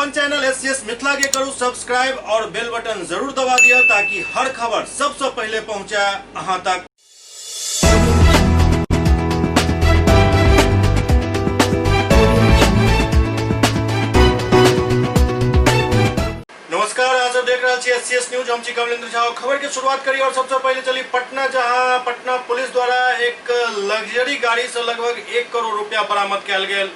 अपन channel SCS Mithila के करू सब्सक्राइब और बेल बटन जरूर दबा दिया ताकि हर खबर सबसे पहले पहुंचे अहां तक। नमस्कार, आज सब देख रहा छी एससीएस न्यूज। हम छी कमलेंद्र झा। खबर के शुरुआत करी और सबसे पहले चली पटना, जहां पटना पुलिस द्वारा एक लग्जरी गाड़ी से लगभग 1 करोड़ रुपया बरामद कयल गेल।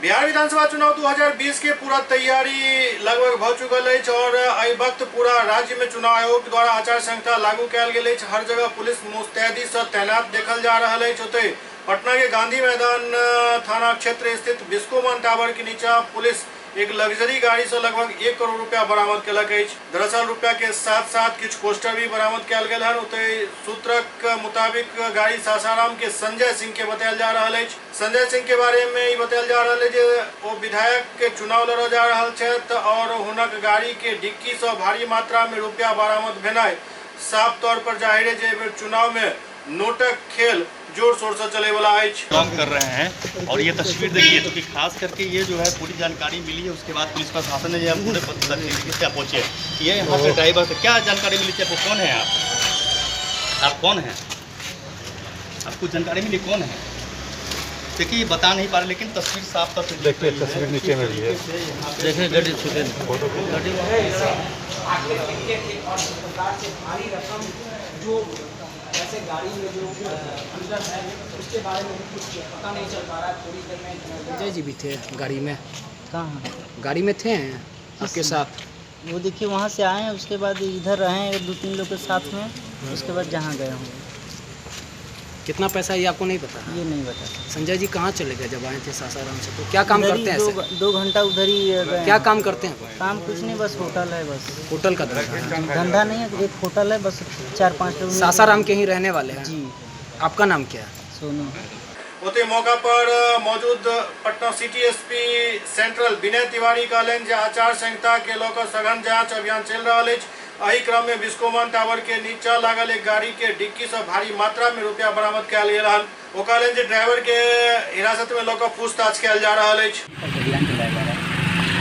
बिहार विधानसभा चुनाव 2020 के पूरा तैयारी लगभग भ चुकल अछि और एहि वक्त पूरा राज्य में चुनाव आयोग द्वारा आचार संहिता लागू कयल गेल अछि। हर जगह पुलिस मुस्तैदी से तैनात देखल जा रहल अछि। ओतहि पटना के गांधी मैदान थाना क्षेत्र स्थित बिस्कोमान टावर के नीचा पुलिस एक लग्जरी गाड़ी से लगभग 1 करोड़ रुपया बरामद केलक अछि। दरअसल रुपया के साथ साथ किछु पोस्टर भी बरामद कयल गेल हन। ओतहि सूत्रक मुताबिक गाड़ी सासाराम के संजय सिंह के बतायल जा रहल अछि। संजय सिंह के बारे में ई बतायल जा रहल अछि जे ओ विधायक के चुनाव लड़ऽ जा रहल छथि और हुनक गाड़ी के डिक्की से भारी मात्रा में रुपया बरामद भेनाइ साफ तौर पर जाहिर है जे एहि बेर चुनाव में नोटक खेल जोर शोर से चले वाला अछि। काम कर रहे हैं और ये तस्वीर देखिए, तो कि खास करके ये जो है पूरी जानकारी मिली है। उसके बाद पुलिस प्रशासन ने जो है पूरे तरीके से पहुँचे। ये यहाँ पे ड्राइवर से क्या जानकारी मिली थी आपको? कौन है आप? आप कौन हैं? आपको जानकारी मिली कौन है? देखिए ये बता नहीं पा रहे, लेकिन तस्वीर साफ तौर पर देखिए, तस्वीर नीचे में भी है। देखिए गड्डी छूटे फोटो और इस प्रकार से भारी रकम जो ऐसे गाड़ी में जो अंदर है उसके बारे में भी कुछ पता नहीं चल पा रहा है। थोड़ी देर में संजय जी भी थे गाड़ी में। कहाँ गाड़ी में थे आपके साथ? वो देखिए वहाँ से आए हैं, उसके बाद इधर रहे हैं 2-3 लोग के साथ में, उसके बाद जहाँ गए होंगे। कितना पैसा ये आपको नहीं पता? ये नहीं पता। संजय जी कहाँ चले गए जब आए थे सासाराम से? तो क्या काम उधर ही करते हैं ऐसे? 2 घंटा उधर ही गए क्या हैं। काम करते हैं वो? काम कुछ नहीं, बस होटल है बस। होटल का धंधा है। धंधा नहीं है, एक होटल है बस, 4-5 लोग। सासाराम के ही रहने वाले हैं? जी। आपका नाम क्या है? सोनू। ओतहि मौका पर मौजूद Patna city SP central Vinay Tiwari कहलनि जे आचार संहिता के लऽ कऽ सघन जांच अभियान चलि रहल अछि। एहि क्रम में बिस्कोमान टावर के नीचा लागल एक गाड़ी के डिक्की से भारी मात्रा में रुपया बरामद कयल गेल हन। ओ कहलनि जे ड्राइवर के हिरासत में लऽ कऽ पूछताछ कयल जा रहल अछि। अभियान चलाया जा रहा है।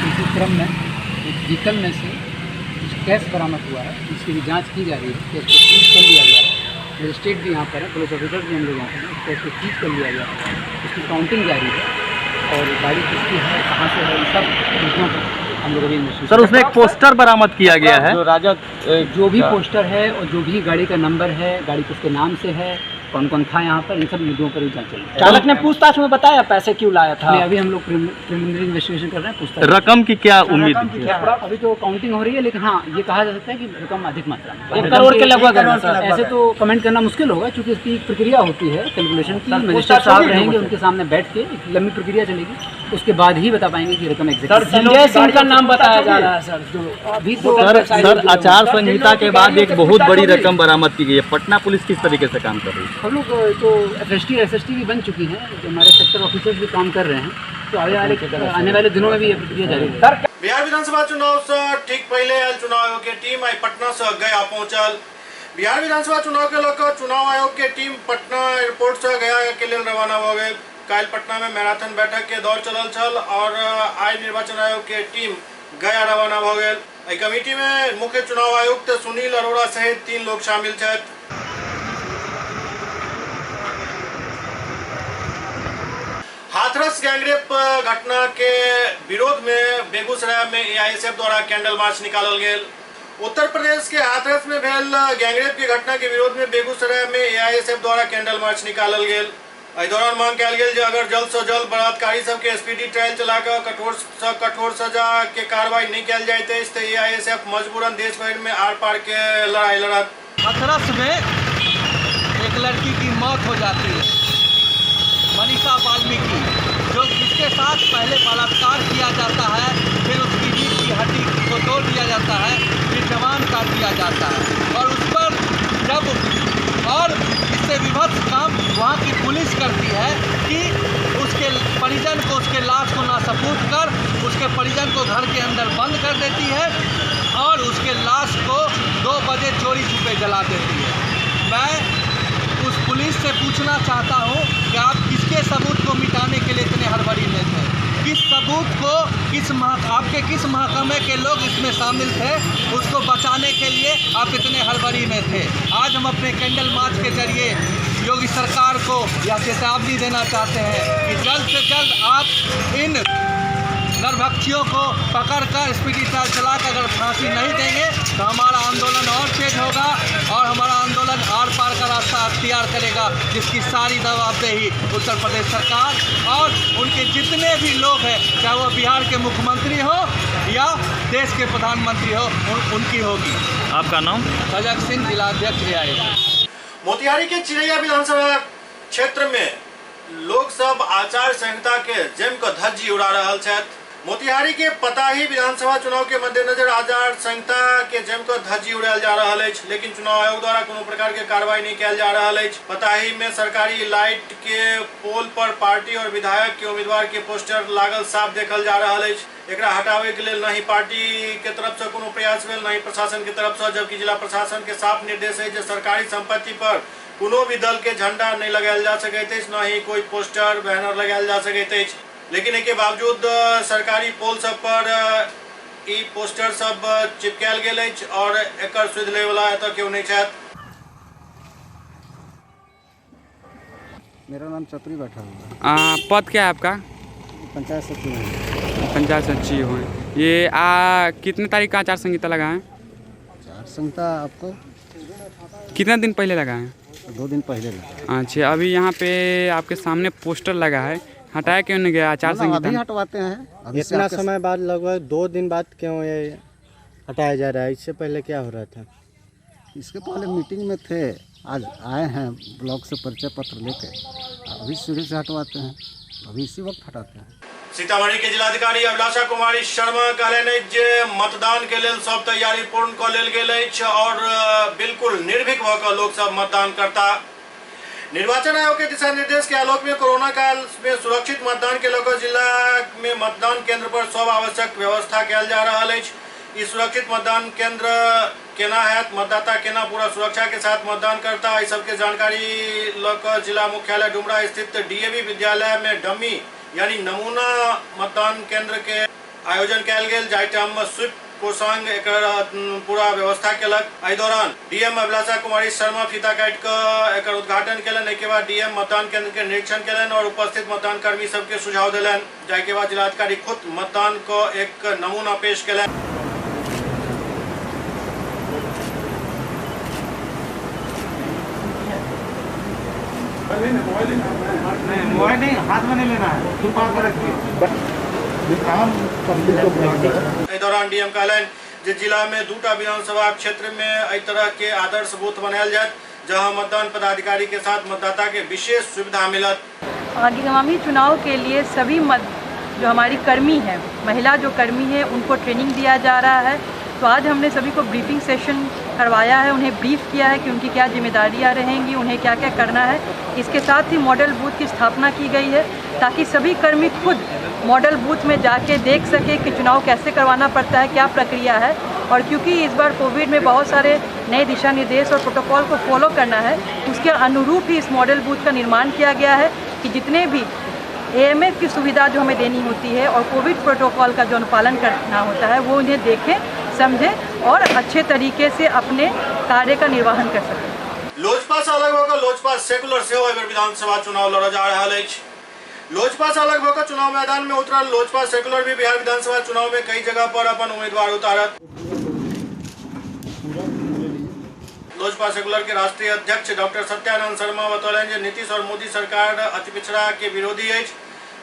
इसी क्रम में एक व्हीकल में से कुछ कैश बरामद हुआ है, इसकी भी जांच की जा रही है। कैश को सीज कर लिया गया है। मजिस्ट्रेट भी यहाँ पर है, पुलिस ऑफिसर भी हम लोग यहाँ पर हैं। कैश को सीज कर लिया गया है, उसकी काउंटिंग जारी है और गाड़ी किसकी है, कहाँ से है, इन सब चीज़ों पर हम लोग अभी इन्वेस्टिगेशन। सर उसमें एक पोस्टर बरामद किया गया है। जो राजद जो भी पोस्टर है और जो भी गाड़ी का नंबर है, गाड़ी किसके नाम से है, कौन कौन था यहाँ पर, इन सब मुद्दों पर भी जांच चल रही है। चालक ने पूछताछ में बताया पैसे क्यों लाया था? नहीं, अभी हम लोग प्रिलिमिनरी इन्वेस्टिगेशन कर रहे हैं, पूछताछ। रकम की क्या उम्मीद है? अभी तो काउंटिंग हो रही है, लेकिन हाँ ये कहा जा सकता है कि रकम अधिक मात्रा में, 1 करोड़ के लगभग है सर। ऐसे तो कमेंट करना मुश्किल होगा क्योंकि इसकी एक प्रक्रिया होती है कैलकुलेशन की। मजिस्ट्रेट साहब रहेंगे, उनके सामने बैठ के एक लंबी प्रक्रिया चलेगी, उसके बाद ही बता पाएंगे कि रकम एग्जैक्ट। संजय सिंह का नाम बताया जा रहा है सर, जो अभी तो सर आचार संहिता के बाद एक बहुत बड़ी रकम बरामद की गई है। पटना पुलिस किस तरीके से काम कर रही है? हम लोग तो FST SST भी बन चुकी हैं, जो हमारे सेक्टर ऑफिसर्स भी काम कर रहे हैं, तो आने वाले दिनों में भी ये प्रक्रिया जारी रहेगी। बिहार विधानसभा चुनाव से ठीक पहले आयल चुनाव आयोग के टीम आई पटना से गया पहुंचल। बिहार विधानसभा चुनाव के लऽ चुनाव आयोग के टीम पटना एयरपोर्ट से गया के लेल रवाना हो गए। काल्हि पटना में मैराथन बैठक के दौर चलल छल और आई निर्वाचन आयोग के टीम गया रवाना भऽ गेल। एहि कमिटी में मुख्य चुनाव आयुक्त सुनील अरोड़ा सहित 3 लोग शामिल छथि। हाथरस गैंगरेप घटना के विरोध में बेगूसराय में एआईएसएफ द्वारा कैंडल मार्च निकालल गेल। उत्तर प्रदेश के हाथरस में भेल गैंगरेप के घटना के विरोध में बेगूसराय में एआईएसएफ द्वारा कैंडल मार्च निकालल गेल। एहि दौरान मांग कयल गेल जे अगर जल्द से जल्द बलात्कारी सबके स्पीडी ट्रायल चला कऽ कठोर से कठोर सजा के कार्रवाई नहीं कयल जाइत अछि तऽ एआईएसएफ मजबूरन देश भरि में आर पार के लड़ाई लड़त। हाथरस में एक लड़की की मौत हो जाती है, मनीषा वाल्मीकि, जो जिसके साथ पहले बलात्कार किया जाता है, फिर उसकी रीढ़ की हड्डी को तोड़ दिया जाता है, फिर जवान काट दिया जाता है और उस पर जब और इससे विभत्स काम वहाँ की पुलिस करती है कि उसके परिजन को, उसके लाश को ना सपूत कर उसके परिजन को घर के अंदर बंद कर देती है और उसके लाश को 2 बजे चोरी छुपे जला देती है। मैं उस पुलिस से पूछना चाहता हूँ कि आप किसके सबूत को मिटाने के लिए इतने हड़बड़ी में थे? किस सबूत को, किस आपके किस महकमे के लोग इसमें शामिल थे, उसको बचाने के लिए आप इतने हड़बड़ी में थे। आज हम अपने कैंडल मार्च के जरिए योगी सरकार को यह चेतावनी देना चाहते हैं कि जल्द से जल्द आप इन नरभक्षियों को पकड़कर स्पीडी ट्रायल चलाकर अगर फांसी नहीं देंगे तो हमारा आंदोलन और तेज होगा और हमारा आंदोलन are पार का रास्ता अख्तियार करेगा, जिसकी सारी जवाबदेही उत्तर प्रदेश सरकार और उनके जितने भी लोग हैं, चाहे वो बिहार के मुख्यमंत्री हो या देश के प्रधानमंत्री हो, उनकी होगी। आपका नाम? सजग सिंह, जिलाध्यक्ष रियायत। मोतिहारी के चिरैया विधानसभा क्षेत्र में लोग सब आचार संहिता के जम के धज्जी उड़ा रहा छथि। मोतिहारी के पताही विधानसभा चुनाव के मद्देनजर आचार संहिता के जम के धज्जी उड़ायल जा रहा अछि, लेकिन चुनाव आयोग द्वारा कोनो प्रकार के कार्रवाई नहीं कयल जा रहा अछि। पताही में सरकारी लाइट के पोल पर पार्टी और विधायक के उम्मीदवार के पोस्टर लागल साफ देखल जा रहा अछि। एकरा हटावे के लेल नहीं पार्टी के तरफ से कोनो प्रयास भेल, नहीं प्रशासन के तरफ से, जबकि जिला प्रशासन के साफ निर्देश है जे सरकारी संपत्ति पर कोनो भी दल के झंडा नहीं लगायल जा सकैत अछि, न ही कोई पोस्टर बैनर लगायल जा सकैत अछि। लेकिन एके बावजूद सरकारी पोल सब पर ई पोस्टर सब चिपकायल गेल अछि और एकर सुध लै वाला एतऽ केओ नहीं छथि। मेरा नाम चतुरी बैठा हुआ है। पद क्या है आपका? पंचायत सचिव है। पंचायत सचिव हैं। ये कितने तारीख का आचार संहिता लगा है? आचार संहिता आपको कितना दिन पहले लगा है? 2 दिन पहले लगा। अच्छा, अभी यहाँ पे आपके सामने पोस्टर लगा है, हटाया क्यों नहीं गया आचार संहिता? अभी हटवाते हैं। अभी इतना समय बाद, लगभग 2 दिन बाद क्यों ये हटाया जा रहा है? इससे पहले क्या हो रहा था? इसके पहले मीटिंग में थे, आज आए हैं ब्लॉक से परिचय पत्र लेके, अभी सीढ़ी से हटवाते हैं, अभी इसी वक्त हटाते हैं। सीतामढ़ी के जिलाधिकारी अभिलाषा कुमारी शर्मा कहलनि जे मतदान के लेल सब तैयारी पूर्ण कऽ लेल गेल अछि और बिल्कुल निर्भीक भऽ कऽ लोक सब मतदान करता। निर्वाचन आयोग के दिशा निर्देश के आलोक में कोरोना काल में सुरक्षित मतदान के लऽ कऽ जिला में मतदान केंद्र पर सब आवश्यक व्यवस्था कयल जा रहा अछि। ई सुरक्षित मतदान केंद्र केना हैत, मतदाता केना पूरा सुरक्षा के साथ मतदान करता, एहि सबके जानकारी लऽ कऽ जिला मुख्यालय डुमरा स्थित डीएवी विद्यालय में डमी यानी नमूना मतदान केंद्र के आयोजन कयल गेल, जाहिठाम स्वीप कोषांग एकर पूरा व्यवस्था केलक। एहि दौरान डीएम अभिलाषा कुमारी शर्मा फीता काटि कऽ एकर उद्घाटन केलनि। एहिके बाद डीएम मतदान केंद्र के निरीक्षण केलनि और उपस्थित मतदान कर्मी सबके सुझाव देलनि, जाहिके बाद जिलाधिकारी खुद मतदान कऽ एक नमूना पेश केलनि। मोबाइल नहीं, हाथ में नहीं लेना है, तू पास में रखिए। एहि दौरान डीएम कहलनि जे जिला में 2 विधानसभा क्षेत्र में एहि तरह के आदर्श बूथ बनायल जायत, जहां मतदान पदाधिकारी के साथ मतदाता के विशेष सुविधा मिलत। आगामी चुनाव के लिए सभी जो हमारी कर्मी है, महिला जो कर्मी है, उनको ट्रेनिंग दिया जा रहा है। तो आज हमने सभी को ब्रीफिंग सेशन करवाया है, उन्हें ब्रीफ किया है कि उनकी क्या जिम्मेदारियां रहेंगी, उन्हें क्या क्या करना है। इसके साथ ही मॉडल बूथ की स्थापना की गई है ताकि सभी कर्मी खुद मॉडल बूथ में जाके देख सके कि चुनाव कैसे करवाना पड़ता है, क्या प्रक्रिया है। और क्योंकि इस बार कोविड में बहुत सारे नए दिशा निर्देश और प्रोटोकॉल को फॉलो करना है, उसके अनुरूप ही इस मॉडल बूथ का निर्माण किया गया है कि जितने भी एएमएफ की सुविधा जो हमें देनी होती है और कोविड प्रोटोकॉल का जो अनुपालन करना होता है, वो उन्हें देखें, समझें और अच्छे तरीके से अपने कार्य का निर्वहन कर सकें। लोजपा से अलग होकर लोजपा सेकुलर सेहो एहि बेर विधानसभा चुनाव लड़ऽ जा रहल अछि। लोजपा से अलग होकर चुनाव मैदान में उतरल लोजपा सेकुलर भी बिहार विधानसभा चुनाव में कई जगह पर अपन उम्मीदवार उतारत। लोजपा सेकुलर के राष्ट्रीय अध्यक्ष डॉक्टर सत्यानंद शर्मा बतौलनि जे नीतीश और मोदी सरकार अति पिछड़ा के विरोधी अछि।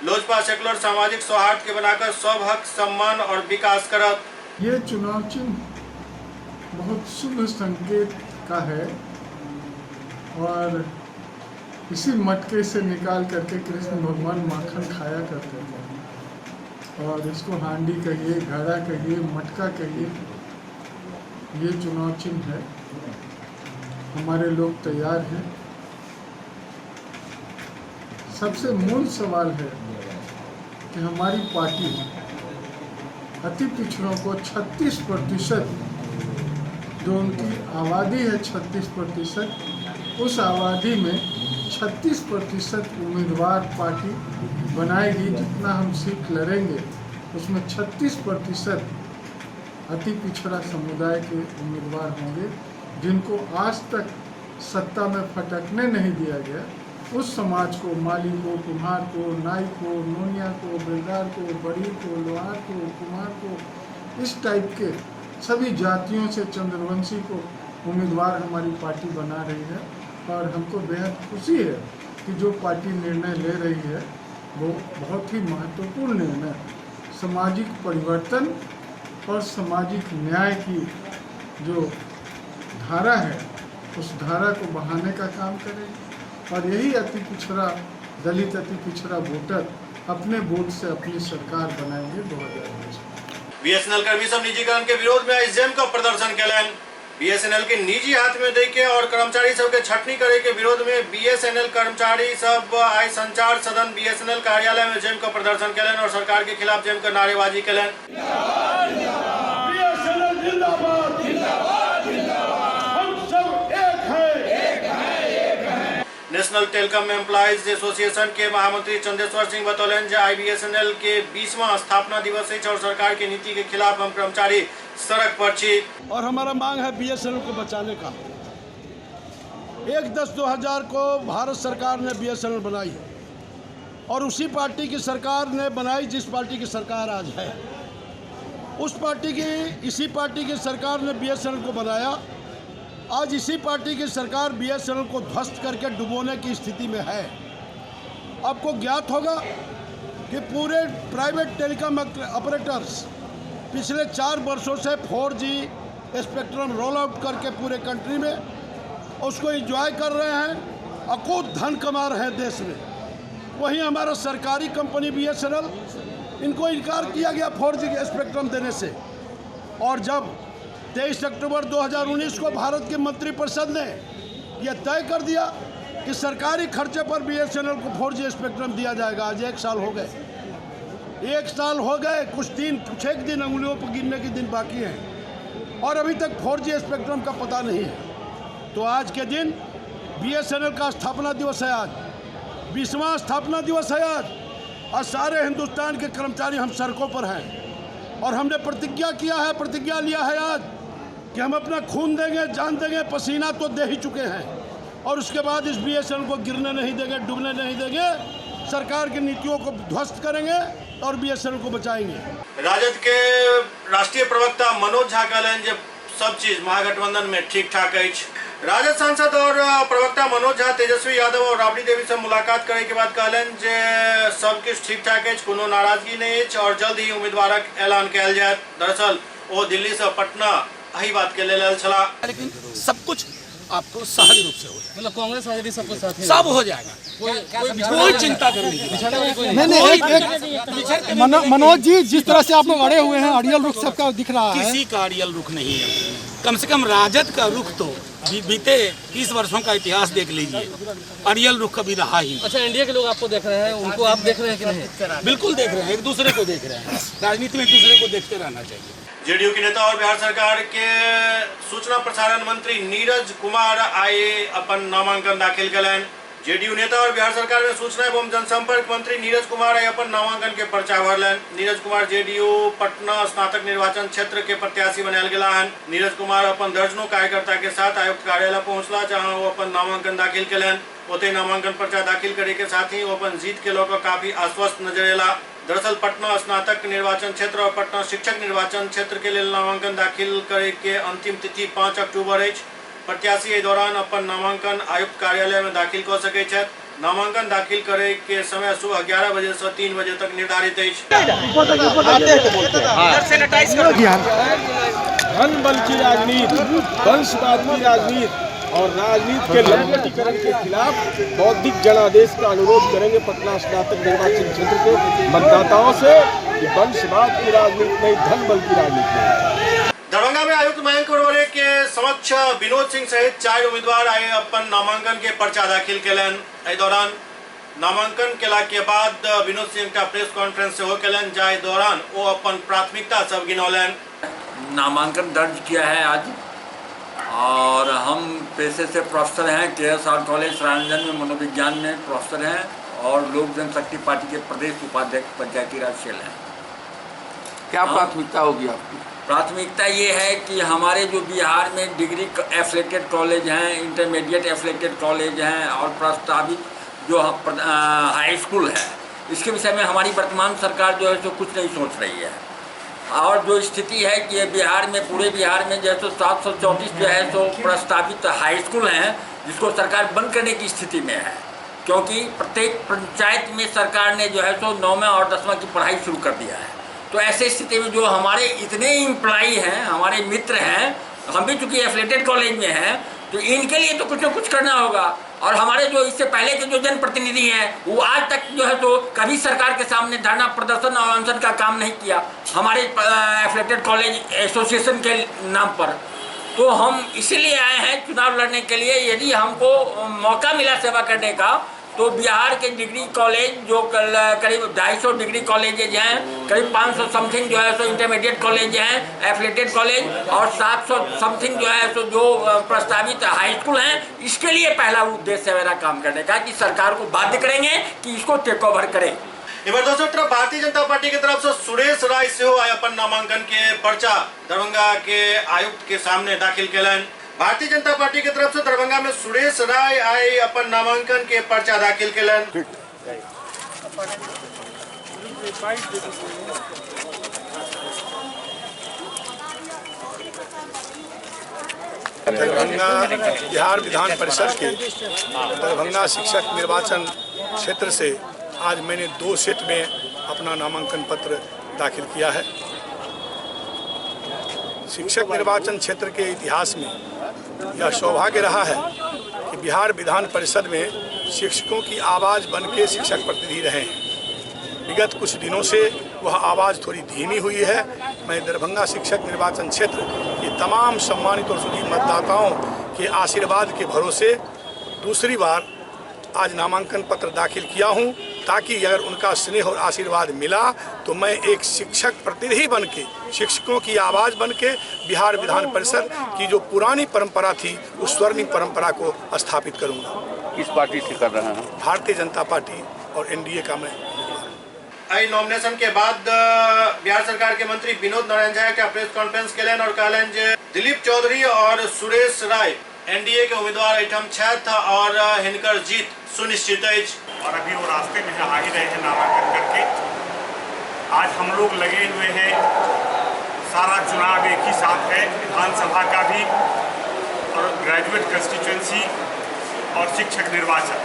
लोजपा सेकुलर सामाजिक सौहार्द के बनाकर सब हक, सम्मान और विकास करत। ये चुनाव चिन्ह बहुत शुभ संकेत का है और इसी मटके से निकाल करके कृष्ण भगवान माखन खाया करते थे और इसको हांडी कहिए, घड़ा कहिए, मटका कहिए, ये चुनाव चिन्ह है। हमारे लोग तैयार हैं। सबसे मूल सवाल है कि हमारी पार्टी अति पिछड़ों को 36% जो उनकी आबादी है, 36%, उस आबादी में 36% उम्मीदवार पार्टी बनाएगी। जितना हम सीट लड़ेंगे उसमें 36% अति पिछड़ा समुदाय के उम्मीदवार होंगे, जिनको आज तक सत्ता में फटकने नहीं दिया गया। उस समाज को, माली को, कुम्हार को, नाई को, नोनिया को, बेलदार को, बड़ी को, लोहार को, कुम्हार को, इस टाइप के सभी जातियों से चंद्रवंशी को उम्मीदवार हमारी पार्टी बना रही है। और हमको बेहद खुशी है कि जो पार्टी निर्णय ले रही है वो बहुत ही महत्वपूर्ण निर्णय, सामाजिक परिवर्तन और सामाजिक न्याय की जो धारा है उस धारा को बहाने का काम करेगी। और यही अति पिछड़ा दलित, अति पिछड़ा वोटर अपने वोट से अपनी सरकार बनाएंगे 2020 में। बीएसएनएल कर्मी सब निजीकरण के विरोध में आज जम का प्रदर्शन कयलनि। बीएसएनएल के निजी हाथ में दे के और कर्मचारी सबके छटनी करे के विरोध में बीएसएनएल कर्मचारी सब आइ संचार सदन बीएसएनएल कार्यालय में जम का प्रदर्शन कयलनि और सरकार के खिलाफ जम का नारेबाजी कयलनि। नेशनल टेलीकॉम एम्प्लॉइज एसोसिएशन के महामंत्री चंदेश्वर सिंह बतौलनि जे आई बीएसएनएल के 20वां स्थापना दिवस अछि और सरकार के नीति के खिलाफ हम कर्मचारी सड़क पर छी। और हमारा मांग है बीएसएनएल को बचाने का। 1/10/2000 को भारत सरकार ने बीएसएनएल बनाई और उसी पार्टी की सरकार ने बनाई जिस पार्टी की सरकार आज है। उस पार्टी की, इसी पार्टी की सरकार ने बीएसएनएल को बनाया। आज इसी पार्टी की सरकार बीएसएनएल को ध्वस्त करके डुबोने की स्थिति में है। आपको ज्ञात होगा कि पूरे प्राइवेट टेलीकॉम ऑपरेटर्स पिछले 4 वर्षों से 4G spectrum roll out करके पूरे कंट्री में उसको एंजॉय कर रहे हैं, अकूत धन कमा रहे हैं देश में। वहीं हमारा सरकारी कंपनी बीएसएनएल, इनको इनकार किया गया 4G spectrum देने से। और जब 23 अक्टूबर 2019 को भारत के मंत्रिपरिषद ने यह तय कर दिया कि सरकारी खर्चे पर बीएसएनएल को 4G spectrum दिया जाएगा, आज 1 साल हो गए, 1 साल हो गए, कुछ एक दिन अंगुलियों पर गिनने के दिन बाकी हैं और अभी तक 4G spectrum का पता नहीं है। तो आज के दिन बीएसएनएल का स्थापना दिवस है, आज 20वां स्थापना दिवस है आज, और सारे हिंदुस्तान के कर्मचारी हम सड़कों पर हैं और हमने प्रतिज्ञा किया है, प्रतिज्ञा लिया है आज कि हम अपना खून देंगे, जान देंगे, पसीना तो दे ही चुके हैं और उसके बाद इस बीएसएनएल को गिरने नहीं देंगे, डूबने नहीं देंगे, सरकार की नीतियों को ध्वस्त करेंगे और बीएसएनएल को बचाएंगे। राजद के राष्ट्रीय प्रवक्ता मनोज झा कहलनि जे सब चीज महागठबंधन में ठीक ठाक अछि। राजद सांसद और प्रवक्ता मनोज झा तेजस्वी यादव और राबड़ी देवी से मुलाकात करे के बाद कहलनि जे सब किछु ठीक ठाक अछि, कोनो नाराजगी नहीं अछि और जल्द ही उम्मीदवारक ऐलान कयल जायत। दरअसल ओ दिल्ली से पटना एही बात के लेल आयल छलाह। लेकिन सब कुछ आपको सहज रूप से हो जाएगा, मतलब कांग्रेस आजदी सबको साथ सब हो जाएगा, कोई चिंता करने की नहीं। नहीं, मनोज जी जिस तरह से आप लोग अड़े हुए हैं, अड़ियल रुख सबका दिख रहा है। किसी का अड़ियल रुख नहीं है, कम से कम राजद का रुख तो बीते 30 वर्षों का इतिहास देख लीजिए, अड़ियल रुख कभी रहा ही। अच्छा, इंडिया के लोग आपको देख रहे हैं, उनको आप देख रहे हैं कि नहीं? बिल्कुल देख रहे हैं, एक दूसरे को देख रहे हैं। राजनीति में एक दूसरे को देखते रहना चाहिए। जेडीयू के नेता और बिहार सरकार के सूचना प्रसारण मंत्री नीरज कुमार आइ अपन नामांकन दाखिल कयलनि। जेडीयू नेता और बिहार सरकार में सूचना एवं जनसंपर्क मंत्री नीरज कुमार आइ अपन नामांकन के पर्चा भरलनि। नीरज कुमार जेडीयू पटना स्नातक निर्वाचन क्षेत्र के प्रत्याशी बनायल गेला हन। नीरज कुमार अपन दर्जनों कार्यकर्ता के साथ आयुक्त कार्यालय पहुंचला, जहां वो अपन नामांकन दाखिल कयलनि। ओतहि नामांकन पर्चा दाखिल करे के साथ ही वो अपन जीत के लऽ कऽ काफी आश्वस्त नजर एला। दरअसल पटना स्नातक निर्वाचन क्षेत्र और पटना शिक्षक निर्वाचन क्षेत्र के लेल नामांकन दाखिल करे के अंतिम तिथि 5 अक्टूबर अछि। प्रत्याशी एहि दौरान अपन नामांकन आयुक्त कार्यालय में दाखिल कऽ सकैत छथि। नामांकन दाखिल करे के समय सुबह 11 बजे से 3 बजे तक निर्धारित अछि। धन बल की राजनीति, वंशवाद की राजनीति और राजनीति के लंपटीकरण के खिलाफ बौद्धिक जनादेश का अनुरोध करेंगे पटना स्नातक निर्वाचन क्षेत्र के मतदाताओं से कि वंशवाद की राजनीति नहीं, धन बल की राजनीति नहीं। दरभंगा में आयुक्त मयंक वर्वरे के समक्ष विनोद सिंह सहित 4 उम्मीदवार आए अपन नामांकन के पर्चा दाखिल कयलनि। एहि दौरान नामांकन केला के बाद विनोद सिंह का प्रेस कॉन्फ्रेंस सेहो कयलनि, जाहि दौरान ओ अपन प्राथमिकता सब गिनौलनि। नामांकन दर्ज किया है आज और हम पेशे से प्रोफेसर हैं, KSR college Saranjan में मनोविज्ञान में प्रोफेसर हैं और लोक जनशक्ति पार्टी के प्रदेश उपाध्यक्ष पंचायती राज सेल हैं। क्या प्राथमिकता होगी आपकी? प्राथमिकता ये है कि हमारे जो बिहार में डिग्री एफिलेटेड कॉलेज हैं, इंटरमीडिएट एफिलेटेड कॉलेज हैं और प्रस्तावित जो हाई स्कूल है, इसके विषय में हमारी वर्तमान सरकार जो है सो कुछ नहीं सोच रही है। और जो स्थिति है कि बिहार में, पूरे बिहार में जो है सो 734 जो है सो प्रस्तावित हाई स्कूल हैं, जिसको सरकार बंद करने की स्थिति में है, क्योंकि प्रत्येक पंचायत में सरकार ने जो है सो 9वां और 10वां की पढ़ाई शुरू कर दिया है। तो ऐसे स्थिति में जो हमारे इतने एम्प्लॉई हैं, हमारे मित्र हैं, हम भी चूँकि एफिलेटेड कॉलेज में हैं, तो इनके लिए तो कुछ ना कुछ करना होगा। और हमारे जो इससे पहले के जो जनप्रतिनिधि हैं वो आज तक जो है तो कभी सरकार के सामने धरना प्रदर्शन और अनशन का काम नहीं किया हमारे एफिलेटेड कॉलेज एसोसिएशन के नाम पर। तो हम इसीलिए आए हैं चुनाव लड़ने के लिए। यदि हमको मौका मिला सेवा करने का तो बिहार के डिग्री कॉलेज जो करीब 250 डिग्री कॉलेजेज हैं, करीब 500 समथिंग जो है सो इंटरमीडिएट कॉलेज हैं, एफिलेटेड कॉलेज, और 700 समथिंग जो है सो जो प्रस्तावित हाई स्कूल हैं, इसके लिए पहला उद्देश्य है मेरा काम करने का कि सरकार को बाध्य करेंगे कि इसको टेक ओवर करें। इधर दोस्तों तरफ भारतीय जनता पार्टी की तरफ से सुरेश राय सेहो आइ अपन नामांकन के पर्चा दरभंगा के आयुक्त के सामने दाखिल केलनि। भारतीय जनता पार्टी के तरफ से दरभंगा में सुरेश राय आइ अपन नामांकन के पर्चा दाखिल केलनि। दरभंगा बिहार विधान परिषद के दरभंगा शिक्षक निर्वाचन क्षेत्र से आज मैंने 2 सेट में अपना नामांकन पत्र दाखिल किया है। शिक्षक निर्वाचन क्षेत्र के इतिहास में यह सौभाग्य रहा है कि बिहार विधान परिषद में शिक्षकों की आवाज़ बनके शिक्षक प्रतिनिधि रहे हैं। विगत कुछ दिनों से वह आवाज़ थोड़ी धीमी हुई है। मैं दरभंगा शिक्षक निर्वाचन क्षेत्र के तमाम सम्मानित और सुधी मतदाताओं के आशीर्वाद के भरोसे दूसरी बार आज नामांकन पत्र दाखिल किया हूं, ताकि अगर उनका स्नेह और आशीर्वाद मिला तो मैं एक शिक्षक प्रतिनिधि बनके, शिक्षकों की आवाज़ बनके बिहार विधान परिषद की जो पुरानी परंपरा थी उस स्वर्णिम परंपरा को स्थापित करूंगा। किस पार्टी से कर रहे हैं? भारतीय जनता पार्टी और एनडीए का मैं। एहि नॉमिनेशन के बाद बिहार सरकार के मंत्री विनोद नारायण झा के प्रेस कॉन्फ्रेंस केलनि और कहलनि जे दिलीप चौधरी और सुरेश राय एनडीए के उम्मीदवार एहिठाम छथि और हिनकर जीत सुनिश्चित अछि। और अभी वो रास्ते में आ ही रहे हैं नामांकन करके। आज हम लोग लगे हुए हैं, सारा चुनाव एक ही साथ है, विधानसभा का भी और ग्रेजुएट कंस्टिट्यूएंसी और शिक्षक निर्वाचन,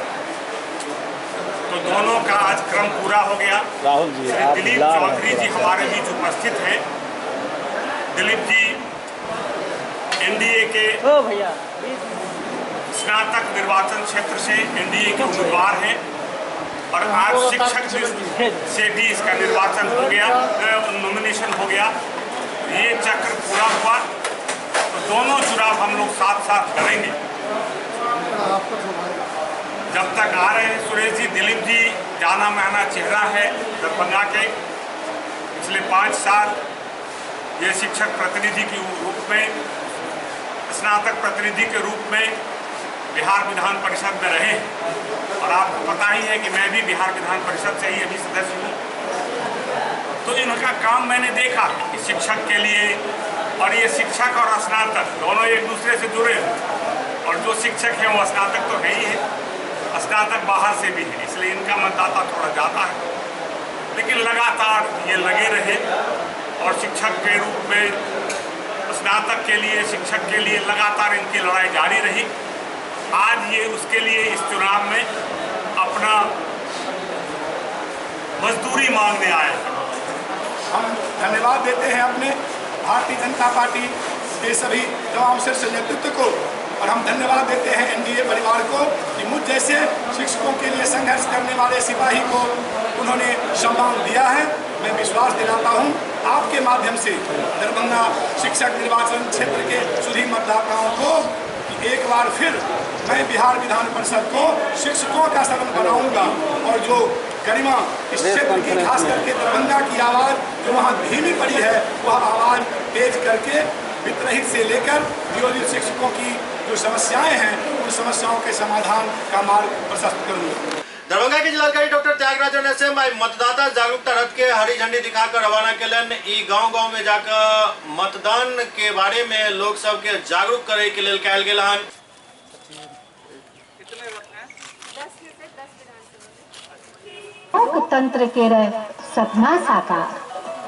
तो दोनों का आज क्रम पूरा हो गया। राहुल जी, श्री दिलीप चौधरी जी हमारे बीच उपस्थित हैं। दिलीप जी एनडीए के स्नातक निर्वाचन क्षेत्र से एनडीए के उम्मीदवार हैं और आज शिक्षक से भी इसका निर्वाचन हो गया, नॉमिनेशन हो गया। ये चक्र पूरा हुआ, तो दोनों चुनाव हम लोग साथ साथ करेंगे। जब तक आ रहे हैं सुरेश जी, दिलीप जी जाना माना चेहरा है दरभंगा के। पिछले 5 साल ये शिक्षक प्रतिनिधि के रूप में, स्नातक प्रतिनिधि के रूप में बिहार विधान परिषद में रहे और आपको पता ही है कि मैं भी बिहार विधान परिषद से ही अभी सदस्य हूँ। तो इनका काम मैंने देखा कि शिक्षक के लिए, और ये शिक्षक और स्नातक दोनों एक दूसरे से जुड़े हैं, और जो शिक्षक हैं वो स्नातक तो है ही है, स्नातक बाहर से भी है, इसलिए इनका मतदाता थोड़ा ज़्यादा है। लेकिन लगातार ये लगे रहे और शिक्षक के रूप में, स्नातक के लिए, शिक्षक के लिए लगातार इनकी लड़ाई जारी रही। आज ये उसके लिए इस चुनाव में अपना मजदूरी मांगने आए हैं। हम धन्यवाद देते हैं अपने भारतीय जनता पार्टी के सभी तमाम शीर्ष नेतृत्व को, और हम धन्यवाद देते हैं एनडीए परिवार को कि मुझ जैसे शिक्षकों के लिए संघर्ष करने वाले सिपाही को उन्होंने सम्मान दिया है। मैं विश्वास दिलाता हूं आपके माध्यम से दरभंगा शिक्षक निर्वाचन क्षेत्र के सुधी मतदाताओं को कि एक बार फिर मैं बिहार विधान परिषद को शिक्षकों का सदन बनाऊंगा, और जो गरिमा इस क्षेत्र की, खास करके दरभंगा की आवाज़ जो वहाँ धीमी पड़ी है, वह आवाज़ तेज करके वित्तरहित से लेकर नियोजित शिक्षकों की जो समस्याएं हैं उन समस्याओं के समाधान का मार्ग प्रशस्त करूँगा। दरभंगा के जिलाधिकारी डॉक्टर त्यागराजन एसएम आई मतदाता जागरूकता रथ के हरी झंडी दिखाकर रवाना केलनि। ई गांव गांव में जाकर मतदान के बारे में लोग सबके जागरूक करे के लेल कयल गेल हन। लोकतंत्र के सपना साकार,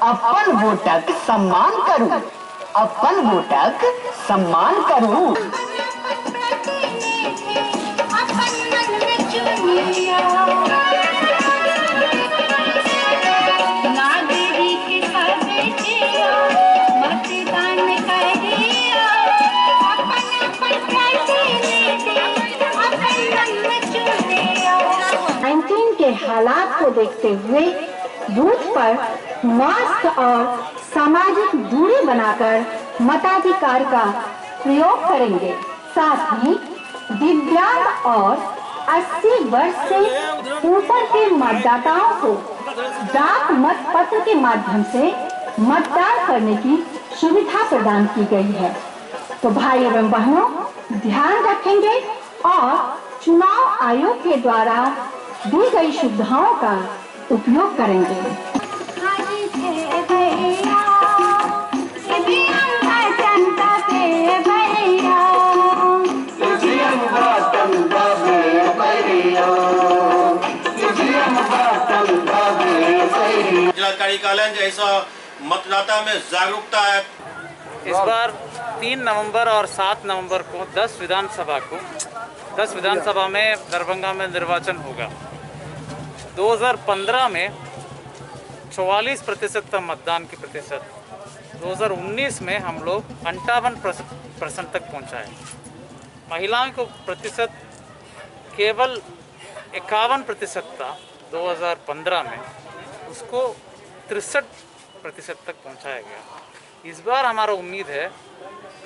अपन वोटक सम्मान करू, अपन वोटक सम्मान करू। के हालात को देखते हुए बूथ पर मास्क और सामाजिक दूरी बनाकर मताधिकार का प्रयोग करेंगे। साथ ही दिव्यांग और 80 वर्ष से ऊपर के मतदाताओं को डाक मत पत्र के माध्यम से मतदान करने की सुविधा प्रदान की गई है। तो भाई एवं बहनों, ध्यान रखेंगे और चुनाव आयोग के द्वारा दी गई सुविधाओं का उपयोग करेंगे। जिलाधिकारी कहलनि जे एहिसँ मतदाता में जागरूकता आयत। इस बार 3 नवंबर और 7 नवंबर को 10 विधानसभा में दरभंगा में निर्वाचन होगा। 2015 में 44% था मतदान की प्रतिशत, 2019 में हम लोग 58% तक पहुँचाए। महिलाओं को प्रतिशत केवल 51% था 2015 में, उसको 63% तक पहुँचाया गया। इस बार हमारा उम्मीद है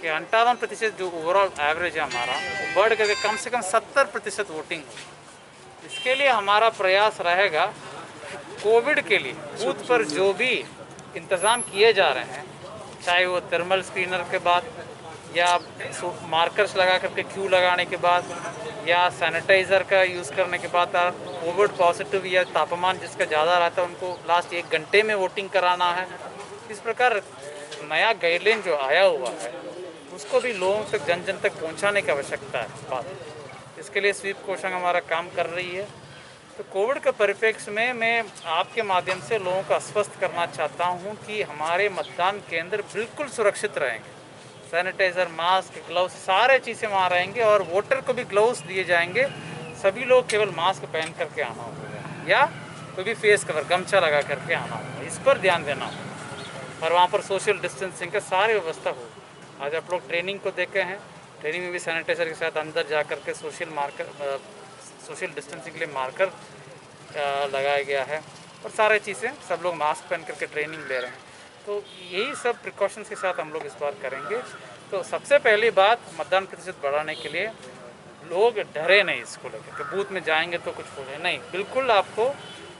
कि 58% जो ओवरऑल एवरेज है हमारा, वो बढ़ करके कम से कम 70% वोटिंग हो। इसके लिए हमारा प्रयास रहेगा कोविड के लिए बूथ पर जो भी इंतज़ाम किए जा रहे हैं, चाहे वो थर्मल स्क्रीनर के बाद या मार्कर्स लगा करके क्यू लगाने के बाद या सैनिटाइज़र का यूज़ करने के बाद, कोविड पॉजिटिव या तापमान जिसका ज़्यादा रहता है उनको लास्ट 1 घंटे में वोटिंग कराना है। इस प्रकार नया गाइडलाइन जो आया हुआ है उसको भी लोगों तक, जन जन तक पहुंचाने की आवश्यकता है बात। इसके लिए स्वीप कोषांग हमारा काम कर रही है। तो कोविड के परिप्रेक्ष्य में मैं आपके माध्यम से लोगों को आश्वस्त करना चाहता हूं कि हमारे मतदान केंद्र बिल्कुल सुरक्षित रहेंगे। सैनिटाइज़र, मास्क, ग्लव्स सारे चीज़ें वहाँ रहेंगे और वोटर को भी ग्लव्स दिए जाएंगे। सभी लोग केवल मास्क पहन करके आना होगा या कोई भी फेस कवर, गमछा लगा करके आना होगा, इस पर ध्यान देना होगा। और वहाँ पर सोशल डिस्टेंसिंग का सारी व्यवस्था होगी। आज आप लोग ट्रेनिंग को देखे हैं, ट्रेनिंग में भी सैनिटाइज़र के साथ अंदर जा कर के सोशल डिस्टेंसिंग के लिए मार्कर लगाया गया है और सारे चीज़ें, सब लोग मास्क पहन करके ट्रेनिंग ले रहे हैं। तो यही सब प्रिकॉशंस के साथ हम लोग इस बार करेंगे। तो सबसे पहली बात, मतदान प्रतिशत बढ़ाने के लिए लोग डरे नहीं इसको लेकर कि बूथ में जाएंगे तो कुछ हो जाए, नहीं, बिल्कुल आपको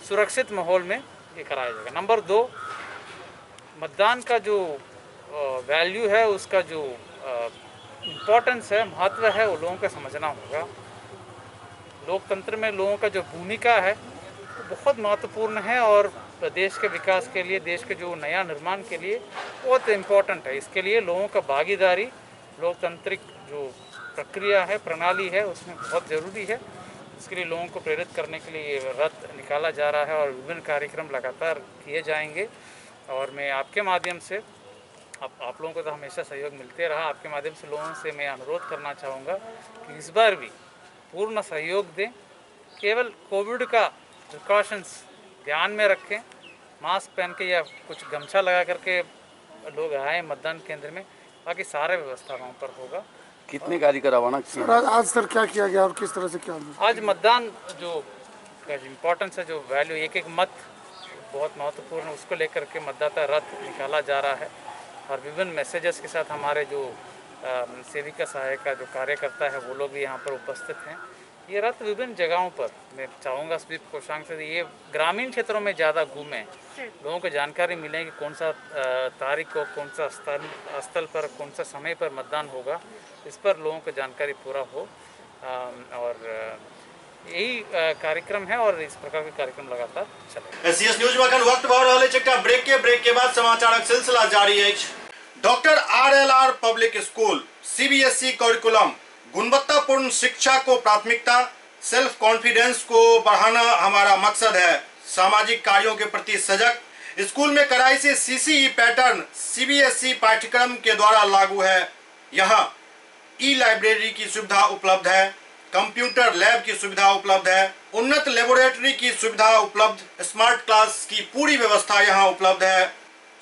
सुरक्षित माहौल में ये कराया जाएगा। नंबर 2, मतदान का जो वैल्यू है, उसका जो इम्पोर्टेंस है, महत्व है, वो लोगों को समझना होगा। लोकतंत्र में लोगों का जो भूमिका है वो बहुत महत्वपूर्ण है और देश के विकास के लिए, देश के जो नया निर्माण के लिए बहुत इम्पोर्टेंट है। इसके लिए लोगों का भागीदारी लोकतांत्रिक जो प्रक्रिया है, प्रणाली है, उसमें बहुत ज़रूरी है। इसके लिए लोगों को प्रेरित करने के लिए ये रथ निकाला जा रहा है और विभिन्न कार्यक्रम लगातार किए जाएंगे। और मैं आपके माध्यम से, आप लोगों को तो हमेशा सहयोग मिलते रहा, आपके माध्यम से लोगों से मैं अनुरोध करना चाहूँगा कि इस बार भी पूर्ण सहयोग दें। केवल कोविड का प्रिकॉशंस ध्यान में रखें, मास्क पहन के या कुछ गमछा लगा करके लोग आए मतदान केंद्र में, बाकी सारा व्यवस्था वहाँ पर होगा। कितने गाड़ी का रवाना सर आज सर क्या किया गया और किस तरह से क्या? आज मतदान जो इम्पोर्टेंस है, जो वैल्यू, एक एक मत बहुत महत्वपूर्ण, उसको लेकर के मतदाता रथ निकाला जा रहा है और विभिन्न मैसेजेस के साथ हमारे जो सेविका सहायिका जो कार्यकर्ता है वो लोग भी यहाँ पर उपस्थित हैं। ये रथ विभिन्न जगहों पर, मैं चाहूँगा स्वीप कोषांग से ये ग्रामीण क्षेत्रों में ज़्यादा घूमें, लोगों को जानकारी मिले कि कौन सा तारीख को, कौन सा स्थल पर, कौन सा समय पर मतदान होगा, इस पर लोगों को जानकारी पूरा हो। और यही कार्यक्रम है और इस प्रकार के कार्यक्रम लगातार चलेगा। एससीएस न्यूज में अखन वक्त भऽ रहल अछि एकटा ब्रेक के। ब्रेक के बाद समाचारक सिलसिला जारी अछि। Doctor RLR public school CBSE curriculum, गुणवत्तापूर्ण शिक्षा को प्राथमिकता, सेल्फ कॉन्फिडेंस को बढ़ाना हमारा मकसद है। सामाजिक कार्यों के प्रति सजग, स्कूल में कड़ाई से सीसीई पैटर्न सीबीएसई पाठ्यक्रम के द्वारा लागू है। यहाँ ई लाइब्रेरी की सुविधा उपलब्ध है, कंप्यूटर लैब की सुविधा उपलब्ध है, उन्नत लेबोरेटरी की सुविधा उपलब्ध, स्मार्ट क्लास की पूरी व्यवस्था यहाँ उपलब्ध है।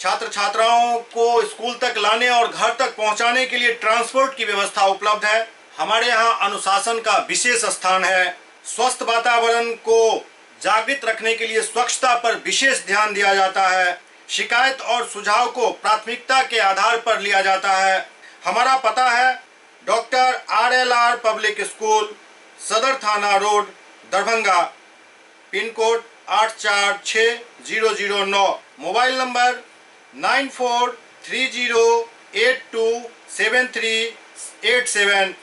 छात्र छात्राओं को स्कूल तक लाने और घर तक पहुंचाने के लिए ट्रांसपोर्ट की व्यवस्था उपलब्ध है। हमारे यहाँ अनुशासन का विशेष स्थान है। स्वस्थ वातावरण को जागृत रखने के लिए स्वच्छता पर विशेष ध्यान दिया जाता है। शिकायत और सुझाव को प्राथमिकता के आधार पर लिया जाता है। हमारा पता है doctor RLR public school, Sadar थाना road, Darbhanga, pin code 846009, mobile number 9430827387,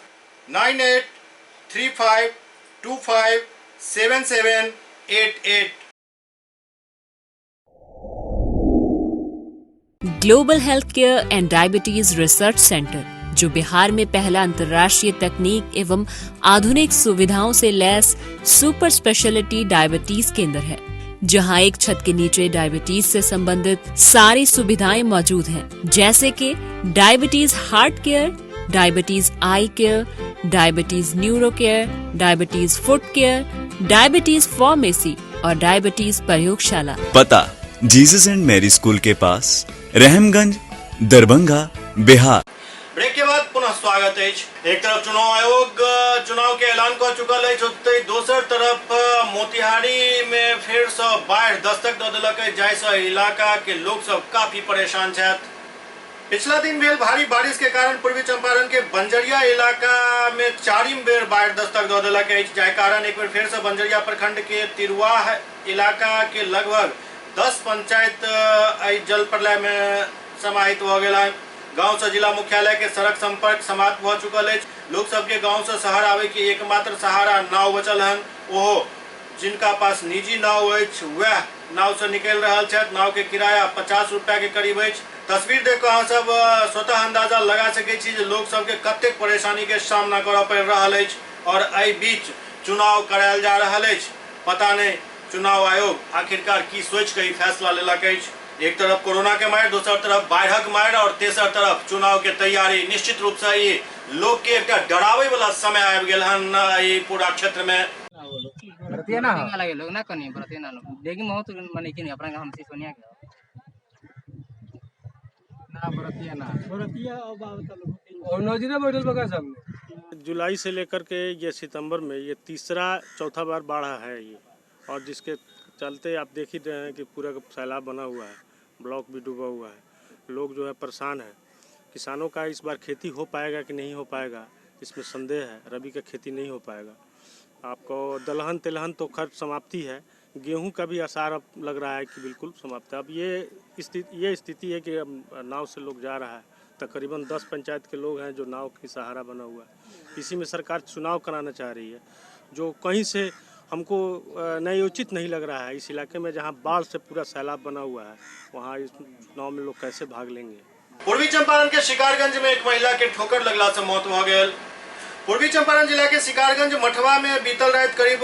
9835257788। Global health care and diabetes research centre, जो बिहार में पहला अंतर्राष्ट्रीय तकनीक एवं आधुनिक सुविधाओं से लैस सुपर स्पेशलिटी डायबिटीज केंद्र है, जहां एक छत के नीचे डायबिटीज से संबंधित सारी सुविधाएं मौजूद हैं, जैसे कि diabetes heart care, diabetes eye care, diabetes neuro care, diabetes foot care, diabetes pharmacy और डायबिटीज प्रयोगशाला। पता जीसस एंड मैरी स्कूल के पास, रहमगंज, दरभंगा, बिहार। ब्रेक के बाद पुनः स्वागत है। एक तरफ चुनाव आयोग चुनाव के ऐलान कर चुकल अछि, ओतहि दोसर तरफ मोतिहारी में फेर से बाढ़ि दस्तक दऽ देलक अछि, जाहि से इलाका के लोग सब काफी परेशान छथि। पिछला दिन भेल भारी बारिश के कारण पूर्वी चंपारण के बंजरिया इलाका में चारिम बेर बाढ़ि दस्तक दऽ देलक अछि, जाहि कारण एक बेर फेर से बंजरिया प्रखंड के तिरुआह इलाका के लगभग 10 पंचायत एहि जल प्रलय में समाहित भऽ गेल हन। गांव से जिला मुख्यालय के सड़क संपर्क समाप्त भऽ चुकल अछि। लोक सबके गांव से शहर आवे के एकमात्र सहारा नाव बचल हन, ओहो जिनका पास निजी नाव अछि वह नाव से निकलि रहल छथि। नाव के किराया 50 रुपया के करीब अछि। तस्वीर देख कऽ अहाँ सब स्वतः अंदाजा लगा सकै छी जे लोक सबके कतेक परेशानी के सामना करऽ पड़ि रहल अछि और एहि बीच चुनाव करायल जा रहल अछि। पता नहीं चुनाव आयोग आखिरकार की सोचि कऽ ई फैसला लेलक अछि। एक तरफ कोरोना के मारि, दोसर तरफ बाढ़िक मारि और तेसर तरफ चुनाव के तैयारी। निश्चित रूप से ई लोक के एकटा डराबै वाला समय आबि गेल हन एहि पूरा क्षेत्र में। लगे लोग ना कनी बरतिया ना लोग देखी बहुत माने कि नहीं अपना गांव से सोनिया के ना बरतिया ना बरतिया और नजरे बैठल बका सामने। जुलाई से लेकर के ये सितंबर में ये तीसरा चौथा बार बाढ़ है ये, और जिसके चलते आप देख ही रहे हैं कि पूरा सैलाब बना हुआ है, ब्लॉक भी डूबा हुआ है, लोग जो है परेशान है। किसानों का इस बार खेती हो पाएगा कि नहीं हो पाएगा इसमें संदेह है। रबी का खेती नहीं हो पाएगा। आपको दलहन तिलहन तो खैर समाप्ति है, गेहूं का भी आसार अब लग रहा है कि बिल्कुल समाप्त है। अब ये स्थिति है कि अब नाव से लोग जा रहा है। तकरीबन 10 पंचायत के लोग हैं जो नाव की सहारा बना हुआ है। इसी में सरकार चुनाव कराना चाह रही है, जो कहीं से हमको न्यायोचित नहीं लग रहा है। इस इलाके में जहां बाढ़ से पूरा सैलाब बना हुआ है, वहां इस चुनाव में लोग कैसे भाग लेंगे। पूर्वी चंपारण के शिकारगंज में एक महिला के ठोकर लगला से मौत हो गई। पूर्वी चंपारण जिला के शिकारगंज मठवा में बीतल रात करीब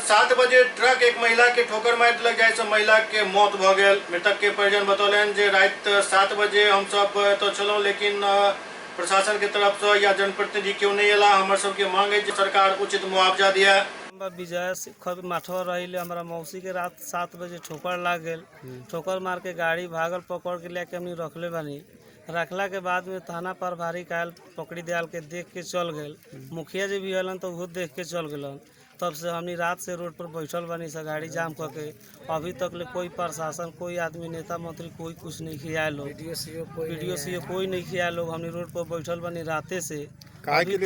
7 बजे ट्रक एक महिला के ठोकर मारि देलक, जाहि से महिला के मौत भ गेल। मृतक के परिजन बतौलनि जे रात 7 बजे हम सब एतऽ छलहुँ, लेकिन प्रशासन के तरफ से या जनप्रतिनिधि केओ नहीं अयला। हमर सबके मांग है जे सरकार उचित मुआवजा दिए। विजय मठवा रही, हमारा मौसी के रात 7 बजे ठोकर लाग गेल। ठोकर मार के गाड़ी भागल, पकड़ के लेके हमनी रखले बानी। रखला के बाद में थाना प्रभारी कायल पकड़ी दयाल के देख के चल गए। मुखिया जी भी अलन तो वो देख के चल गलन। तब से हमनी रात से रोड पर बैठल बानी से गाड़ी जाम करके। अभी तक ले कोई प्रशासन, कोई आदमी, नेता मंत्री कोई कुछ नहीं खियाए लोग, बीडीओ सीओ कोई नहीं खियाए लोग। हमनी रोड पर बैठल बानी राते से। काहे के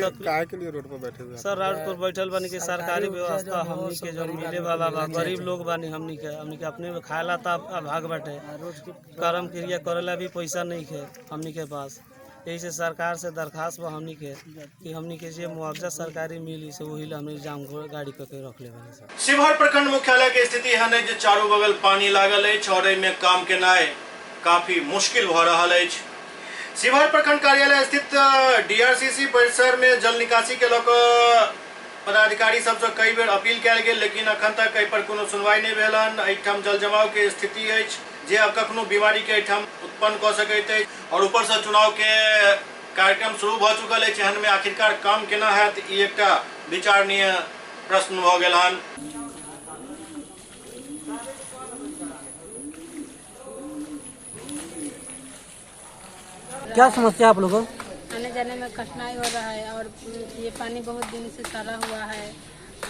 लिए रोड पर बैठे हुए? सर रोड पर बैठल बानी के सरकारी व्यवस्था हमनी के जो मिले वाला बा, गरीब लोग बानी हमनी के अपने में खाला त अभाग बाटे, कर्म क्रिया करेला भी पैसा नहीं है हमनी के पास। यही से सरकार से दरखास्त बा हमनी के कि हमनी के जे मुआवजा सरकारी मिली से वही ला हमनी जाम गाड़ी करके रख ले बानी सर। शिवहर प्रखंड मुख्यालय के स्थिति एहन अछि जे चारू बगल पानी लागल अछि और एहिमे काम केनाइ काफी मुश्किल भऽ रहल अछि। शिवहर प्रखंड कार्यालय स्थित डीआरसीसी परिसर में जल निकासी के लऽ कऽ पदाधिकारी सबसँ कई बेर अपील कयल गेल, लेकिन अखन तक एहि पर कोनो सुनवाई नहि भेल हन। एहिठाम जल जमाव के स्थिति अछि जे आब कखनो बीमारी के एहिठाम उत्पन्न कऽ सकैत अछि और ऊपरसँ चुनाव के कार्यक्रम शुरू भऽ चुकल अछि। एहन में आखिरकार काम केना हैत, ई एकटा विचारणीय प्रश्न भऽ गेल हन। क्या समस्या आप लोगों को? आने जाने में कठिनाई हो रहा है और ये पानी बहुत दिन से सड़ा हुआ है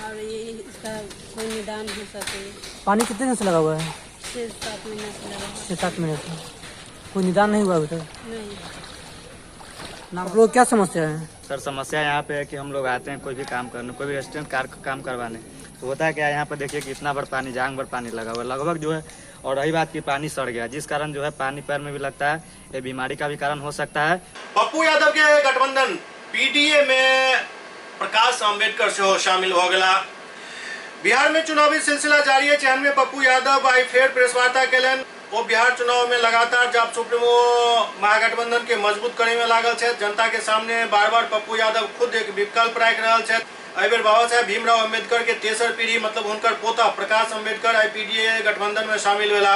और ये इसका कोई निदान हो सके। पानी कितने दिन से लगा हुआ है? 6-7 महीने से लगा हुआ है। 6-7 महीने से कोई निदान नहीं हुआ अभी तक? नहीं। आप लोग क्या समस्या है? सर समस्या यहाँ पे है कि हम लोग आते हैं कोई भी काम करने, कोई भी रेस्टोरेंट कार काम करवाने, तो होता है क्या यहाँ पर देखिए कि इतना भर पानी, जांग भर पानी लगा हुआ है लगभग जो है। और रही बात की पानी सड़ गया, जिस कारण जो है पानी पैर में भी लगता है, ये बीमारी का भी कारण हो सकता है। पप्पू यादव के गठबंधन पीडीए में प्रकाश आंबेडकर सेहो शामिल हो गया। बिहार में चुनावी सिलसिला जारी है। चयन में पप्पू यादव आई फेर प्रेस वार्ता केलनि। वो बिहार चुनाव में लगातार जाप सुप्रीमो महागठबंधन के मजबूत करे में लागल छथि। जनता के सामने बार बार पप्पू यादव खुद एक विकल्प राखि रहल छथि। एहि बेर बाबा साहेब भीमराव अम्बेडकर के तेसर पीढ़ी मतलब हुनकर पोता प्रकाश अम्बेडकर आई पीडीए गठबंधन में शामिल भेला।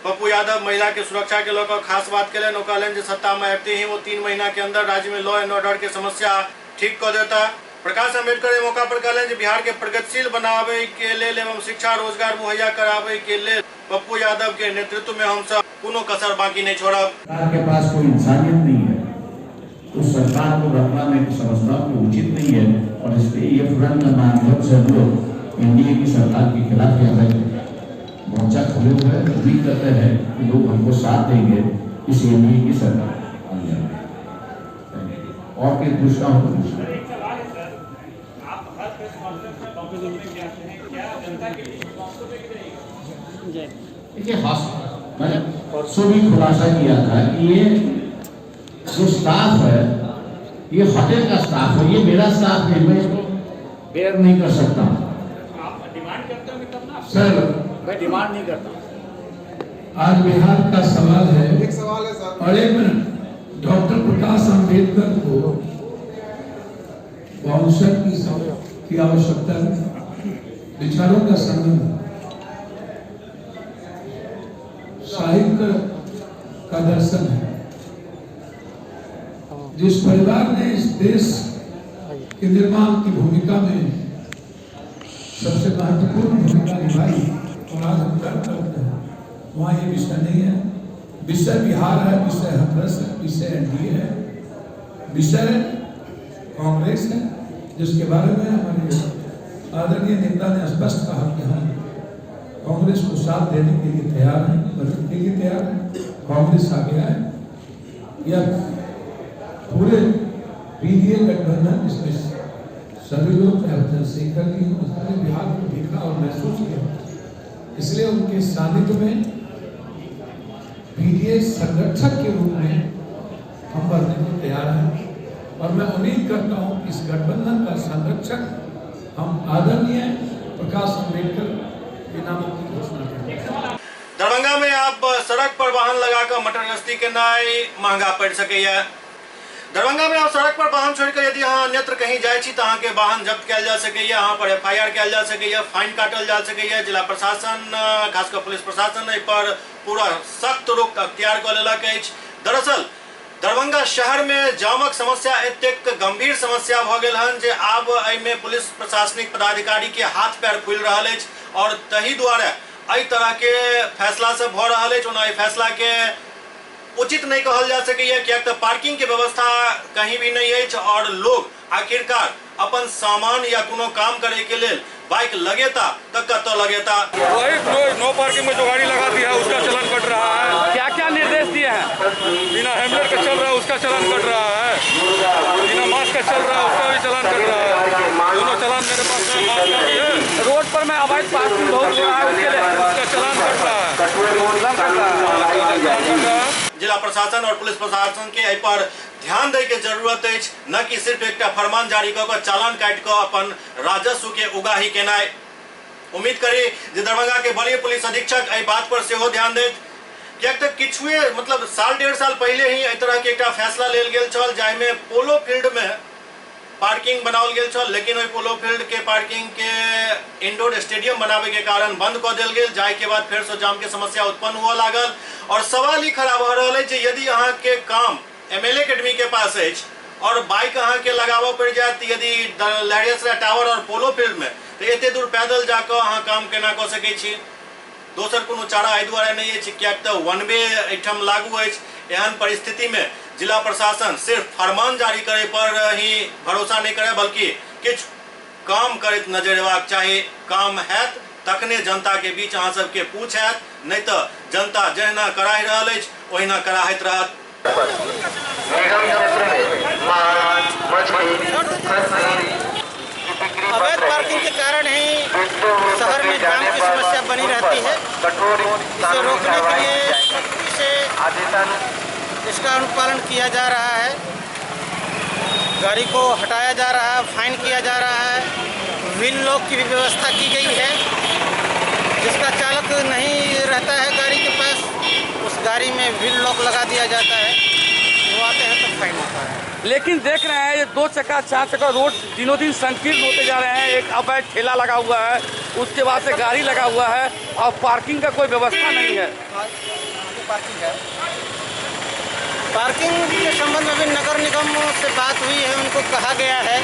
पप्पू यादव महिला के सुरक्षा के लऽ कऽ खास बात केलनि। ओ कहलनि जे सत्ता में आबिते ही वो 3 महीना के अंदर राज्य में लॉ एंड ऑर्डर के समस्या ठीक कऽ देता। प्रकाश अम्बेडकर एहि मौका पर कहलनि जे बिहार के प्रगतिशील बनाबै के लेल एवं शिक्षा रोजगार मुहैया कराबै के लेल पप्पू यादव के नेतृत्व में हम सब कोनो कसर बाकी नहीं छोड़ब। सरकार के पास कोई इंसानियत नहीं है, उस सरकार को रखना मैं समझता हूँ कि उचित नहीं है और इसलिए ये फ्रंट के माध्यम से हम लोग एनडीए की सरकार के खिलाफ यहाँ मोर्चा खोले हुए हैं। उम्मीद करते हैं कि लोग हमको साथ देंगे इस एनडीए की सरकार। और कोई पूछना हो तो पूछना। देखिए, मैंने परसों भी खुलासा किया था कि ये जो स्टाफ है ये होटल का स्टाफ है, ये मेरा स्टाफ नहीं, मैं इसको बेयर नहीं कर सकता। आप डिमांड करते हो तब ना? सर मैं डिमांड नहीं करता। आज बिहार का सवाल है, एक सवाल है सर। और एक मिनट, डॉक्टर प्रकाश आंबेडकर को बाउंसर की आवश्यकता नहीं, विचारों का संगम, साहित्य का दर्शन है। जिस परिवार ने इस देश के निर्माण की भूमिका में सबसे महत्वपूर्ण भूमिका निभाई और आज हम गर्व करते हैं, वहाँ ये विषय नहीं है। विषय बिहार है, विषय हाथरस है, विषय एनडीए है, विषय कांग्रेस है, जिसके बारे में हमारे आदरणीय नेता ने स्पष्ट कहा कि हम कांग्रेस को साथ देने के लिए तैयार हैं, मदद के लिए तैयार हैं। कांग्रेस आ गया है। यह पूरे पीडीए गठबंधन, इसमें सभी लोग, चाहे चंद्रशेखर जी हों, सारे बिहार को देखा और महसूस किया, इसलिए उनके सानिध्य में पीडीए संरक्षक के रूप में हम बढ़ने को तैयार हैं। और मैं उम्मीद करता हूँ कि इस गठबंधन का संरक्षक हम आदरणीय प्रकाश अम्बेडकर के नामों की घोषणा करें। दरभंगा में आप सड़क पर वाहन लगाकर मटर गश्ती केनाइ महंगा पड़ि सकैए। दरभंगा में आप सड़क पर वाहन छोड़िकऽ यदि अहाँ अन्यत्र कहीं जाइ छी तऽ अहाँके वाहन जब्त कयल जा सकैए, अहाँ पर एफआईआर कयल जा सकैए, फाइन काटल जा सकैए। जिला प्रशासन, खास कऽ पुलिस प्रशासन एहि पर पूरा सख्त रुख अख्तियार कऽ लेलक अछि। दरअसल दरभंगा शहर में जामक समस्या एतेक गंभीर समस्या भऽ गेल हन जे आब एहिमे पुलिस प्रशासनिक पदाधिकारी के हाथ पैर फूलि रहल अछि और तही दुआरे एहि तरह के फैसला सब भऽ रहल अछि। ओना एहि फैसला के उचित नहीं कहल जा सकैए, किएक तऽ पार्किंग के व्यवस्था कहीं भी नहीं अछि और लोग आखिरकार अपन सामान या कोनो काम करे के लेल बाइक लगेता तो कतऽ लगेता। वही नो पार्किंग में जो गाड़ी लगा दिया है उसका चलान कट रहा है। क्या क्या निर्देश दिए हैं? बिना हेलमेट के चल रहा है उसका चलान कट रहा है, बिना मास्क के चल रहा है उसका भी चलान कट रहा है। दोनों चलान मेरे पास है, मास्क का भी है। रोड पर में अवैध पार्किंग बहुत हो रहा है, उसके लिए उसका चलान कट रहा है। जिला प्रशासन और पुलिस प्रशासन के एहि पर ध्यान दै के जरूरत अछि, न कि सिर्फ एकटा फरमान जारी कऽ कऽ चालान काटि कऽ अपन राजस्व के उगाही केनाइ। उम्मीद करी जे दरभंगा के वरीय पुलिस अधीक्षक एहि बात पर सेहो ध्यान देत, किएक तऽ किछुए मतलब साल डेढ़ साल पहिले ही एहि तरह के एकटा फैसला लेल गेल छल जाहिमे पोलो फील्ड में पार्किंग बनाओल गेल छल, लेकिन ओहि पोलो फील्ड के पार्किंग के इंडोर स्टेडियम बनावे के कारण बंद कऽ देल गेल, जाहि के बाद फेर से जाम के समस्या उत्पन्न हुअ लागल। और सवाल ई खड़ा भऽ रहल अछि जे यदि अहाँ के काम एमएलए एकेडमी के पास अछि और बाइक अहाँ के लगाबऽ पड़ि जायत यदि लहेरियासराय टावर और पोलो फील्ड में, तऽ एते दूर पैदल जाकऽ अहाँ काम केना कऽ सकै छी? दोसर कोनो चारा एहि दुआरे नहि अछि किएक तऽ वन वे एहिठाम लागू अछि। एहन परिस्थिति में जिला प्रशासन सिर्फ फरमान जारी करे पर ही भरोसा नहि करे, बल्कि किछु काम करैत नजर अयबाक चाही। काम हैत तखने जनता के बीच अहाँ सबके पूछ हैत, नहि तऽ जनता जहिना कराहि रहल अछि ओहिना कराहैत रहत। अवैध पार्किंग के कारण ही शहर में जाम की समस्या बनी रहती है। इसे रोकने के लिए सख्ती से इसका अनुपालन किया जा रहा है। गाड़ी को हटाया जा रहा है, फाइन किया जा रहा है, व्हील लॉक की भी व्यवस्था की गई है। जिसका चालक नहीं रहता है गाड़ी के पास, उस गाड़ी में व्हील लॉक लगा दिया जाता है, वो आते हैं तो फाइन होता है। लेकिन देख रहे हैं ये 2 चक्का 4 चक्का रोड दिनों दिन संकीर्ण होते जा रहे हैं। एक अवैध ठेला लगा हुआ है, उसके बाद से गाड़ी लगा हुआ है और पार्किंग का कोई व्यवस्था नहीं है। पार्किंग है, पार्किंग के संबंध में भी नगर निगम से बात हुई है, उनको कहा गया है।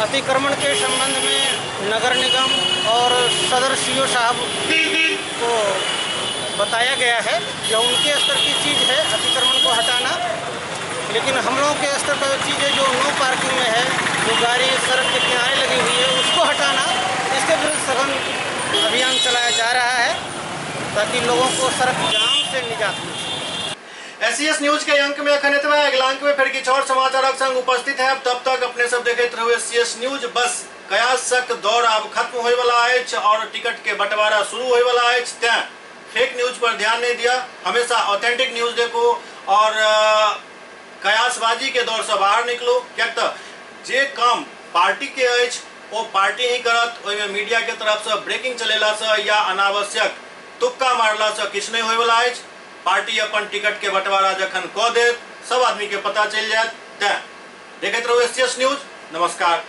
अतिक्रमण के संबंध में नगर निगम और सदर सीओ साहब को बताया गया है। यह उनके स्तर की चीज़ है अतिक्रमण को हटाना, लेकिन हम लोगों के स्तर पर चीज़ है जो नो पार्किंग में है, जो गाड़ी सड़क के किनारे लगी हुई है उसको हटाना, इसके विरुद्ध सघन अभियान चलाया जा रहा है ताकि लोगों को सड़क जाम से निजात मिले। एससीएस न्यूज के अंक में अखन एतबा। अगला अंक में फिर किछु और समाचारक संग उपस्थित है। तब तक अपने सब देखैत रहू एससीएस न्यूज। बस कयासक दौर आब खत्म होय वाला अछि और टिकट के बंटवारा शुरू होय वाला अछि, तें फेक न्यूज पर ध्यान नहीं दिया, हमेशा ऑथेंटिक न्यूज देखो और कयासबाजी के दौर से बाहर निकलो। किएक तऽ जे काम पार्टी के अछि ओ पार्टी ही करत, ओहिमे मीडिया के तरफ से ब्रेकिंग चलेला से या अनावश्यक तुक्का मारला से किछु नहीं होय वाला अछि। पार्टी अपन टिकट के बंटवारा जखन कऽ देत सब आदमी के पता चलि जायत। तें देखैत रहू एससीएस न्यूज। नमस्कार।